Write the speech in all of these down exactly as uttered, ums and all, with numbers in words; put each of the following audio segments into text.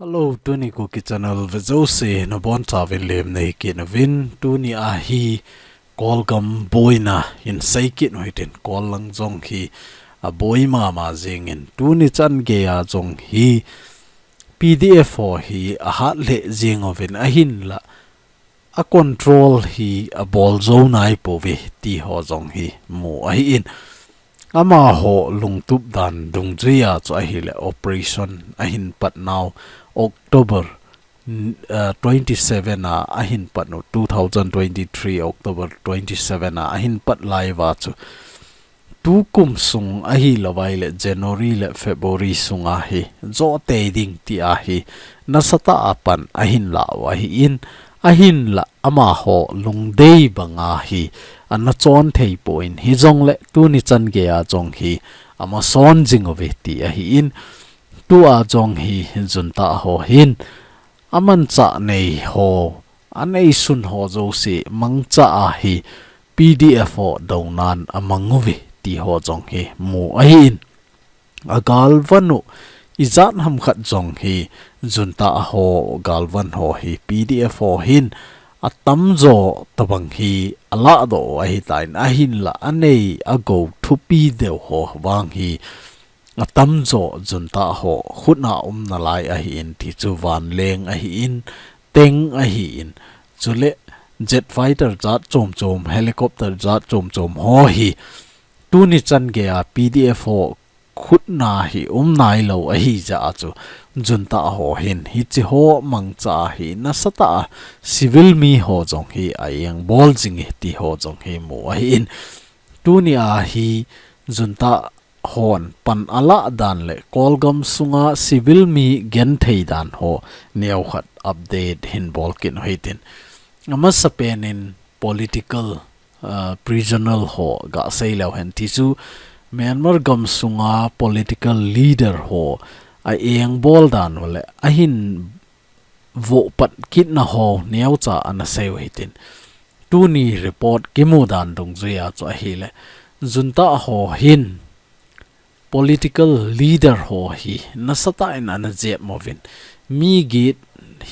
Hello, tuni Kuki channel vejouse nabonchauvin lemna hikit uvin, tuni a hi Kolgam boina hin seikit uhitin, Kol lang jong hi aboi mama jingin, tuni chan geiya jong hi P D F ho hi ahat lheh jing uvin ahinla, a control hi abol jou naipouve ti ho jong hi mu ahin. Amaho lungtup dan dungjuiya chu ahile operation ahin pat nau October, n-, ah, twenty seven a ahin pat u, two thousand twenty three October twenty seven a ahin pat lai uva chu tukum sung ahilou vaile January le February sunga hi joh tei ding ti ahi nasatah a pan ahin la u ahin, ahinla amaho lungdei banga hi ana chon thei poi, hijongle tuni chan geiya jong hi ama son jing uve ti ahin, tua jong hi junta ho hin amanchah nei ho, anei sun ho jouse mangcha a hi P D F ho dounan amang uve ti ho jong hi mu ahin. Agalvan u ijat ham khat jong hi junta ho galvan ho hi P D F ho hin atamjo tabang hi alahdoh u ahitan, ahinla anei agou thupi deu ho vang hi atamjo junta ho khutna um nalai ahin, ti chu vanleng ahin, tank ahin, chule jet fighter jat chom chom, helicopter jat chom chom ho hi tuni chan geiya P D F ho khutna hi um nailou ahijeh a chu junta ho hin hiche ho mangcha a hi nasatah a civil mi ho jong hi a-engbol jing e ti ho jong hi mu ahin. Tuni a hi junta hon pan alah dan le Kolgam sunga civil mi genthei dan ho neokhat update hin bol kit uhitin. Amasapen in political, ah, prisoner ho gasei leu hen ti chu Myanmar gam sunga political leader ho a-engbol dan u le ahin voh pat kitna ho neocha ana sei uhitin. Tuni report kimu dan dungjuiya chu ahile junta ho hin political leader ho hi nasatah in ana jep uvin, mi get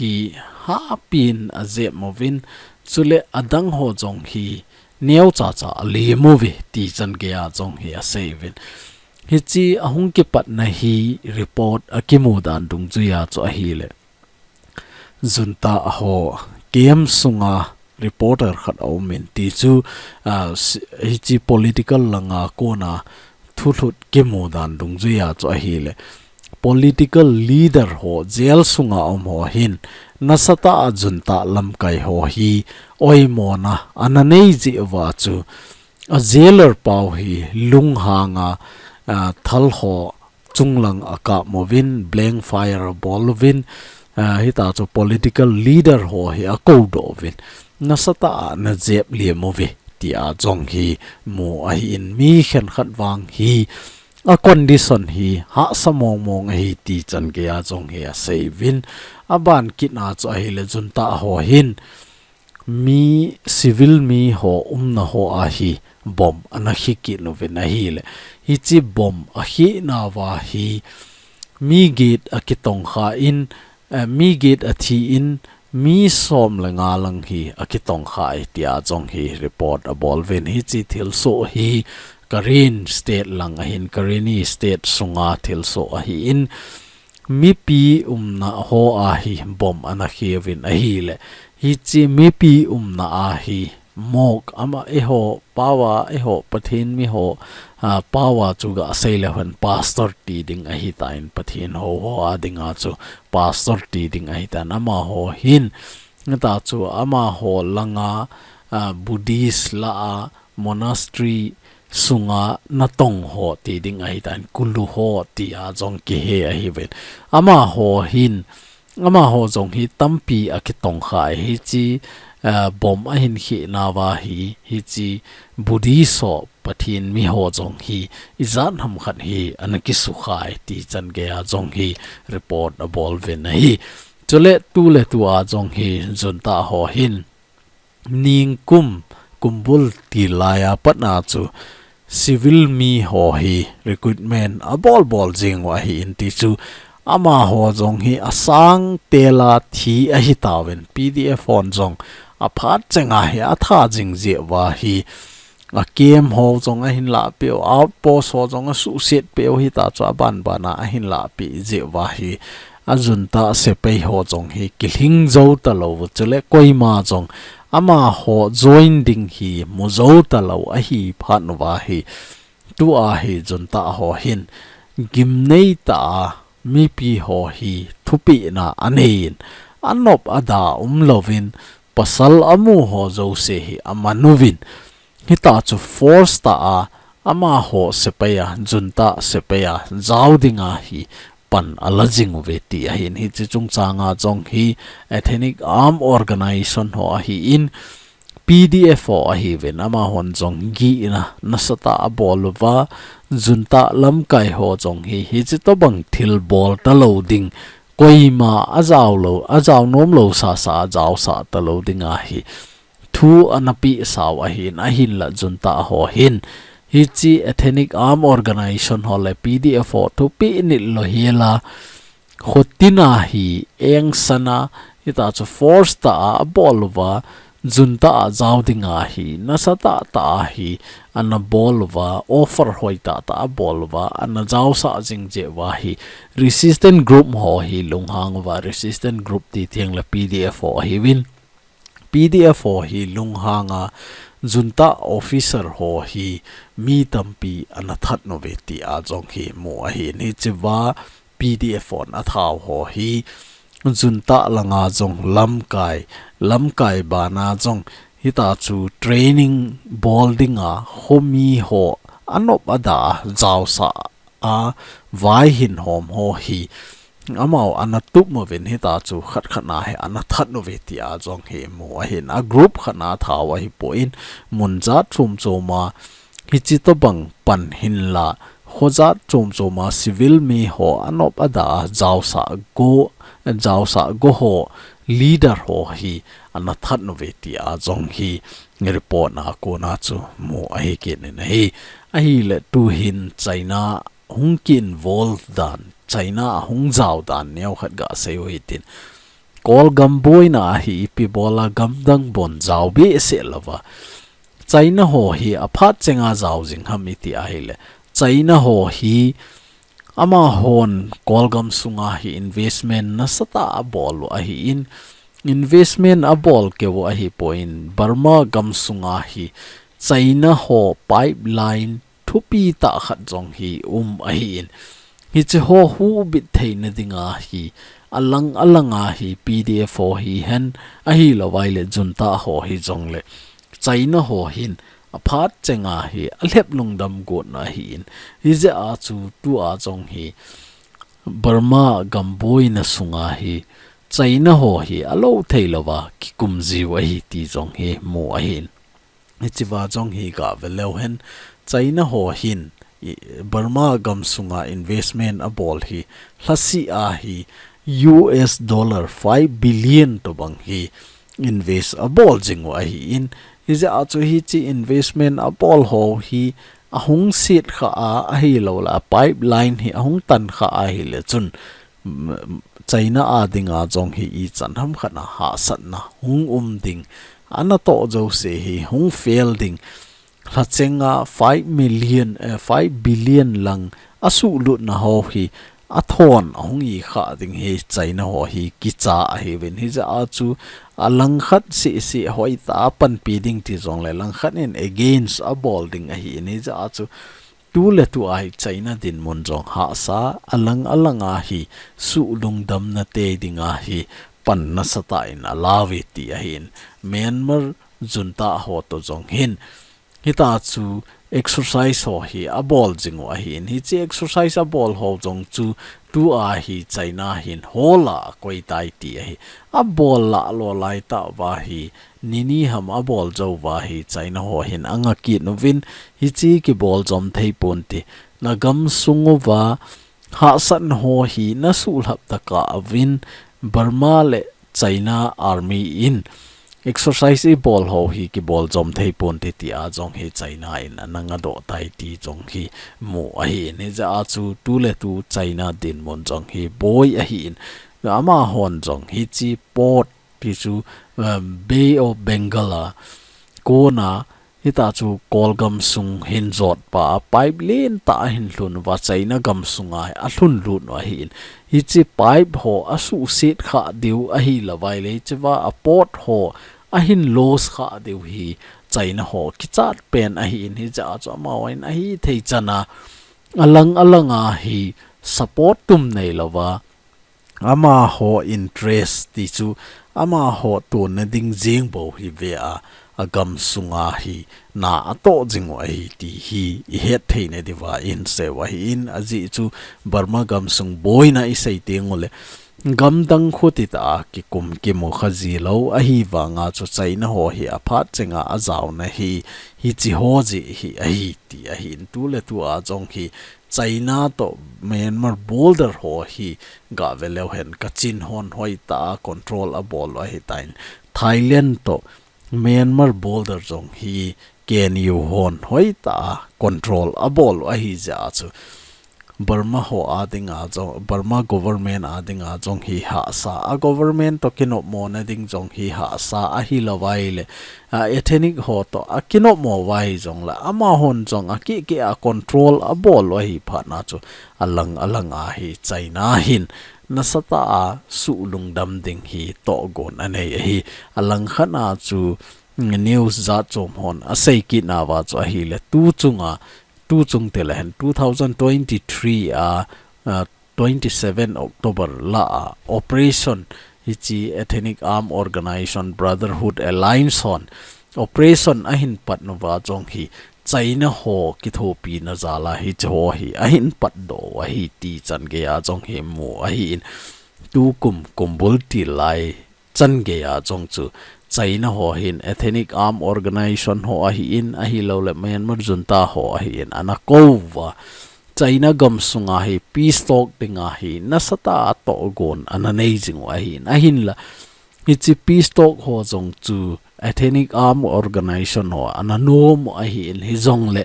hi hahpin ajep uvin, chule adang ho jong hi neocha cha alem uve ti chan geiya jong hi asei uvin. Hiche ahung kipatna hi report akimu dan dungjuiya chu ahile junta ho camp sunga reporter khat aumin ti chu, ah, si-, hiche political langa kona thulhut kimu dan dungjuiya chu ahile political leader ho jail sunga um ho hin nasatah a junta lamkai ho hi oimona ana nei jeh uva chu a jailer pau hi lunghanga, ah, thal ho chunglang akap uvin, blank fire abol uvin, ah, hita chu political leader ho hi akoudoh uvin, nasatah a najep lem uve tia jong hi mu ahin, mi khenkhat vang hi a condition hi hahsa mong mong ahi ti chan geiya jong hi asei uvin, aban kitna chu ahile junta ho hin mi civil mi ho umna ho a hi bomb ana khe kit uvin ahile, hiche bomb akhena uva hi mi get akitongkha in, eh, mi get athi in, mi som le nga lang hi akitongkha e tia jong hi report abol uvin. Hiche thilsoh hi Karen state lang ahin, Karenni state sunga thilsoh ahin, mipi umna ho a hi bomb ana khe uvin ahile, hiche mipi umna a hi mok ama eiho pao a, eiho Pathen mi ho, ah, pao a chu gasei leu hen pastor ti ding ahitan, Pathen hou ho a dinga chu pastor ti ding ahitan, amaho hin, hita chu amaho langa, ah, Buddhist lah a monastery sunga natong ho ti ding ahitan, kulu ho tia jong kihe ahiuvin. Amaho hin, amaho jong hi tampi akitongkha e, hiche, ah, bomb ahin khena uva hi, hiche Buddhist ho Pathen mi ho jong hi ijat ham khat hi ana kisukha e ti chan geiya jong hi report abol uvin ahi. Chule tuletua jong hi junta ho hin ningkum, kumbul til laiya patna chu civil mi ho hi recruitment abol bol jing u ahin ti chu Amaho jong hi asang tela thi ahi tauvin, P D F hon jong aphat chenga hi atha jing jeh uva hi, a camp ho jong ahin lahpeh u, outpost ho jong asuhset peh u hita chu aban bana ahin lahpeh jeh uva hi, a junta sepai ho jong hi kilhing jou talou, chule koima jong amaho join ding hi mu jou talou ahi phat uva hi, tua hi junta ho hin gimnei tah a mipi ho hi thupehna aneiyin, anop ada umlouvin, pasal amu ho jouse hi aman uvin, hita chu force tah a amaho sepai a, junta sepai a jao dinga hi pan ala jing uve ti ahin, hiche chungchanga jong hi Ethnic Arm Organization ho ahin, P D F ho ahiuvin, amahon jong gihna nasatah a abol uva, junta lamkai ho jong hi, hiche tobang thil bol talou ding, koima ajao lou, ajao nom lou sasa, ajaosah talou dinga hi thu ana pehsau ahin, ahinla junta ho hin hiche Ethnic Arm Organization ho le P D F ho thupeh nit lou hiela, khotina hi engsana, hita chu force tah a abol uva, junta a jao dinga hi nasatah tah a hi ana bol uva, offer hoi tahtah abol uva, ana jaosah jing jeh uva hi resistance group ho hi lunghang uva, resistance group ti teng le P D F ho ahiuvin, P D F ho hi lunghanga, junta officer ho hi mi tampi ana that uve tia jong hi mu ahin, hichea P D F hon athau ho hi junta langa jong lamkai, lamkai bana jong hita chu training bol dinga khomi ho anop ada a jaosah a vai hin hom ho hi amau ana tup uvin, hita chu khat khat na hi ana that uve tia jong hi mu ahin, a group khat na thau ahipon, mun jat chom choma hiche tobang pan hinla, kho jat chom choma civil mi ho anop ada a jaosah go, jaosah go ho leader ho hi ana that uve tia jong hi report na kona chu mu ahi kit in ahi. Ahile tuhin China hung ki involve dan, China ahung jao dan neokhat gasei u hitin. Kolgam boina a hi ipi bola gamdang bon jao behseh louva China ho hi aphat chenga jao jing ham iti ahile, China ho hi amahon Kolgam sunga hi investment nasatah a abol u ahin, investment abol keu ahipon, Burma gam sunga hi China ho pipeline thupi tah khat jong hi um ahin, hiche ho huhbit theina dinga hi alang alanga hi P D F ho hihen, ahilouvai le junta ho hijongle China ho hin aphat chenga hi alhep lungdam got u ahin, hijeh a chu tua jong hi Burma gam boina sunga hi China ho hi alou theilouva kikum jiu ahi ti jong hi mu ahin. Hichea jong hi gave leu hen, China ho hin i, Burma gam sunga investment abol hi lhasih a hi U S dollar five billion tobang hi invest abol jing u ahin, hijeh a chu hiche investment abol ho hi ahung set kha a, ahilouleh a pipeline hi ahung tan kha ahile chun, China a dinga jong hi ichan hamkhat a hahsatna hung um ding, anatoh jouse hi hung fail ding, lhachenga five million, eh, five billion lang asuhlutna ho hi athon ahung ikha ding hi China ho hi kicha ahiuvin, hijeh a chu alangkhat seh seh hoitah a panpi ding ti jongle langkhat in against abol ding ahin, hijeh a chu tuletua hi China dinmun jong hahsa, alang alanga hi suhlungdamna tei dinga hi pan nasatah in alauve ti ahin, Myanmar junta ho toh jong hin hita chu exercise ho hi abol jing u ahin, hiche exercise abol ho jong chu tua hi China hin hola akoi tai ti ahi. Abol lah lou laitah uva hi, nini ham abol jou uva hi China ho hin anga kit uvin, hiche kibol jom thei ponte, nagam sung uva hahsatna ho hi nasuhlhap tah kauvin, Burma le China army in exercise ibol ho hi kibol jom thei ponte tia jong hi China in ana ngadoh tai ti jong hi mu ahin, hijeh a chu tuletu China dinmun jong hi boi ahin, amahon jong hiche port ti chu, um, Bay of Bengal a kona hita chu Kolgam sung hin jotpa a pipe lentah ahin lhun uva China gam sunga alhun lut u ahin. Hiche pipe ho asuhset kha diu ahilouva ahile hichea port ho ahin loss kha diu hi China ho kichat pen ahin, hijeh a chu amahon ahithei chana alang alanga hi support tum neilouva amaho interest ti chu amaho tonna ding jeng bou hi ve a, agam sunga hi na atoh jing u ahi ti hi ihet thei nadiuva isei u ahin, ajeh chu Burma gam sung boina isei teng uleh gamdang khuti tah a kikum kimu kha jilou ahivanga chu China ho hi aphat chenga ajaona hi hiche ho jeh hi ahi ti ahin, tuletu a jong hi China toh Myanmar border ho hi gah ve leu hen Kachin hon hoitah a control abol u ahitan, Thailand toh Myanmar border jong hi K N U hon hoitah a control abol u ahijeh a chu Burma ho a dinga jong, Burma government a dinga jong hi hahsa, a government toh kinopmo na ding jong hi hahsa ahilouva ahile, a ethnic ho toh akinopmo uva hijongle amahon jong akikeh a control abol u ahi phatna chu alang alanga hi China hin nasatah a suhlungdam ding hi tohgon anei ahi. Alang khatna chu, mm, news jatchom hon asei kitnauva chu ahile tu chunga, tu chung tilehen two thousand twenty-three a, a, twenty-seven October lah a operation hiche Ethnic Armed Organisation Brotherhood Alliance hon operation ahin pat nauva jong hi China ho kithopina jal a hiche ho hi ahin patdoh u ahi ti chan geiya jong hi mu ahin, tukum kumbul til lai chan geiya jong chu China ho hin Ethnic Armed Organisation ho ahin, ahilouleh Myanmar junta ho ahin ana kou uva China gam sunga hi peace talk dinga hi nasatah a tohgon ana nei jing u ahin, ahinla hiche peace talk ho jong chu Ethnic Armed Organisation ho ana nom u ahin, hijongle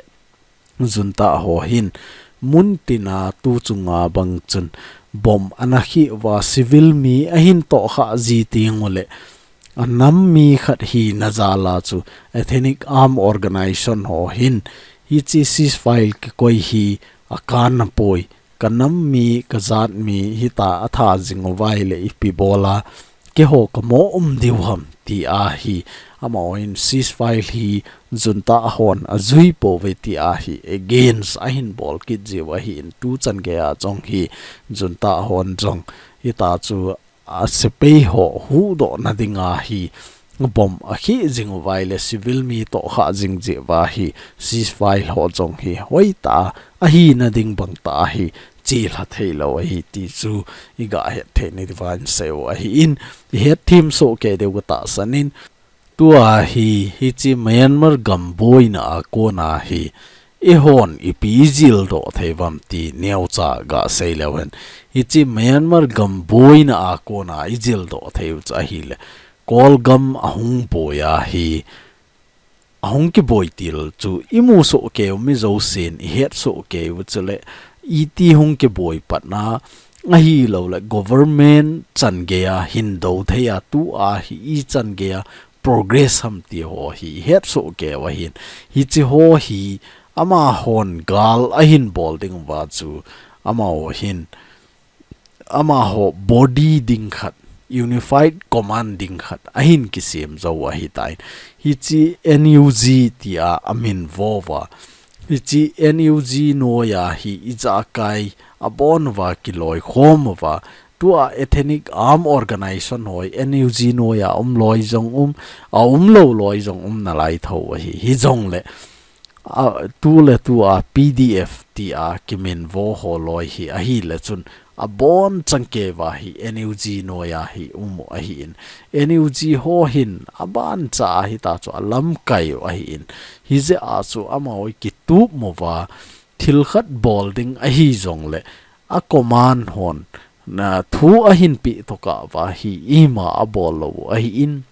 junta ho hin muntina tu chunga bang chun bomb ana khih uva civil mi ahin tohkhah ji teng uleh anam mi khat hina jal a chu Ethnic Armed Organisation ho hin hiche ceasefire kikoi hi akanna poi, kanam mi, kajat mi hita atha jing uva ahile ipi bol a keiho kamo um diu ham ti ahi. Amahon ceasefire hi junta hon ajui pouve ti ahi against ahin bol kit jiu ahin, tu chan geiya jong hi junta hon jong hita chu asepai ho huhdoh na dinga hi bomb akhih jing uva ahile civil mi tohkhah jing jeh uva hi ceasefire ho jong hi hoitah a ahina ding bang tah a hi chelha theilou ahi ti chu igah het thei nadiuva isei u ahin, ihet them soh kei diu katahsan in, tua hi hiche Myanmar gam boina a kona hi eihon ipi ijildoh thei uvam ti neocha gah sei leu hen. Hiche Myanmar gam boina a kona ijildoh thei u chu ahile Kolgam ahung boi a hi, ahung kiboi til chu imu soh kei u mi jousen ihet soh kei u chule iti hung kiboi patna ahilouleh government chan geiya hin do thei a tua hi ichan geiya progress ham ti ho hi ihet soh kei u ahin. Hiche ho hi amahon gal ahin bol ding uva chu amaho hin amaho body ding khat, unified command ding khat ahin kisem jou u ahitan. Hiche N U G tia amin vo uva, hiche N U G noiya hi ijakai abon uva kiloikhom uva, tua Ethnic Armed Organisation ho hi N U G noiya um loi jong um, aum lou loi jong um nalai thou ahi. Hijongle a, tuletu a P D F tia kimin vo ho loi hi ahile chun abon changkei uva hi N U G noiya hi um u ahin, N U G ho hin abancha a hita chu alamkai u ahin, hijeh a chu amaho kitup mo uva thil khat bol ding ahi jongle a command hon na thu ahin peh tokah uva hi ima abol lou u ahin,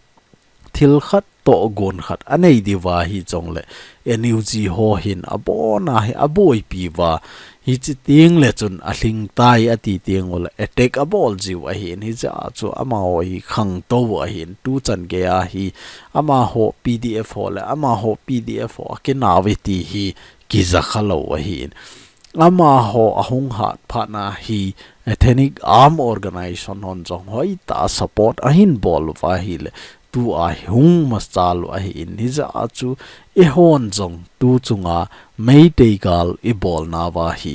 thil khat tohgon khat anei diuva hijongle, N U G ho hin abona hi aboipi uva, hichi tengle chun alhingtai ati tengule attack abol jiu ahin, hijeh a chu amaho hi khangtou ahin, tuchan geiya hi amaho P D F ho le amaho P D F ho akinau ve ti hi kijakha lou ahin. Amaho ahung hat phatna hi Ethnic Arm Organization hon jong hoitah a support ahin bol uva ahile, tua hi hung machal u ahin, hijeh a chu eihon jong tu chunga Meitei gal ibolnauva hi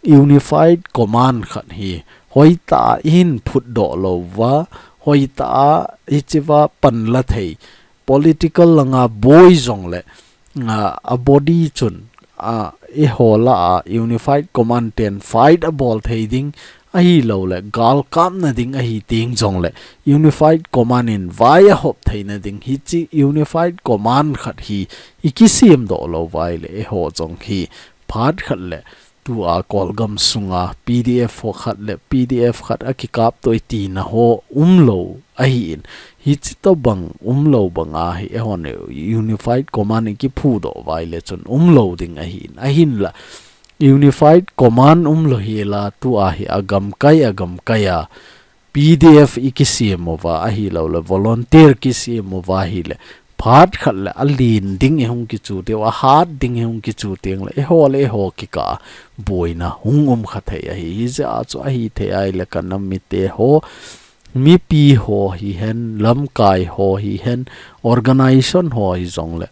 Unified Command khat hi hoitah a ihin phutdoh louva, hoitah a hichea panla thei, political langa boi jongle, a, a body chun, a, eiho lah a Unified Command ten fight abol thei ding, ahilouleh galkapna ding ahi teng jongle, Unified Command in vai ahop theina ding, hichi Unified Command khat hi ikisem doh louva ahile, eiho jong hi phat khat le tua Kawlgam sunga P D F ho khat le P D F khat akikap toh tina ho umlou ahin, hichi tobang umlou banga hi eihon Unified Command ikiphudoh uva ahile chun umlou ding ahin, ahinla Unified Command umlou hela tua hi agamkai, agamkai a P D F ikisem uva ahilouleh volunteer kisem uva ahile, phat khat le alen ding ihung kichu teng, ahat ding ihung kichu tengle, eiho le eiho kikah a boina hung um kha thei ahi, hijeh a chu ahithei ahile kanam mite ho, mipi ho hihen, lamkai ho hihen, organization ho hijongle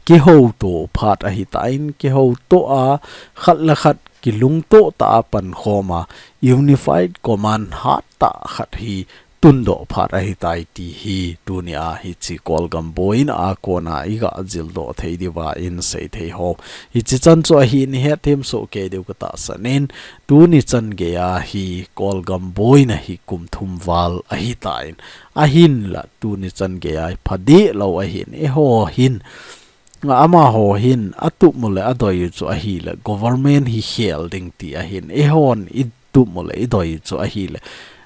kihouto phat ahitan, kihouto a, khat le khat kilungto tah a pankhom a, Unified Command hattah khat hi tundoh phat ahitai ti hi tunia hichi Kawlgam boina a kona iga jildoh thei diuva isei thei hou. Hichi chan chu ahin ihet them soh kei diu katahsan in, tuni chan geiya hi Kawlgam boina hi kum thum val ahitan, ahinla tuni chan geiya hi phadeh lou ahin, eiho hin, amaho hin atup u le adoi u chu ahile government hi khel ding ti ahin, eihon itup u le idoi u chu ahile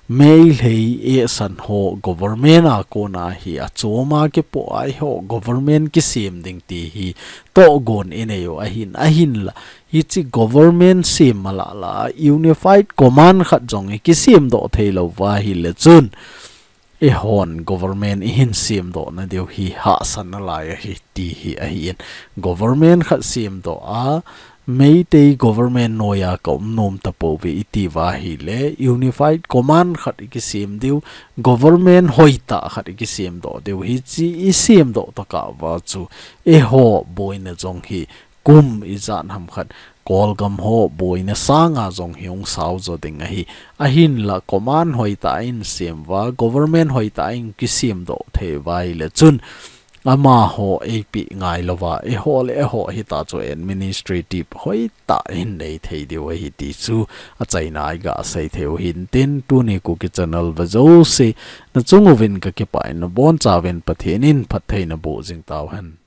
Meitei eisan ho government a kona hi achom a kipoh a eiho government kisem ding ti hi tohgon inei u ahin, ahinla hichi government sem malala Unified Command khat jong ikisem doh thei louva ahile chun eihon government ihin sem doh nadiu hi hahsatna lai ahi ti hi ahin, government khat sem doh a, Meitei government noiya ka um nom tapouve itiuva ahile, Unified Command khat ikisem diu, government hoitah khat ikisem doh diu, hichi isem doh tokah uva chu eiho boina jong hi kum ijat ham khat Kawlgam ho boina sanga jong hi hung sao jo ding ahi. Ahinla command hoitah in sem uva, government hoitah in kisem doh thei uva ahile chun amaho eipeh ngai louva, eiho le eiho hitia chu administrative hoitah hin nei thei diu ahi ti chu achaina iga sei thei u hintin, tuni Kuki channel ve jouse nachung uvin kakipah in, naboncha uvin Pathen in phatthei naboh jing tauhen.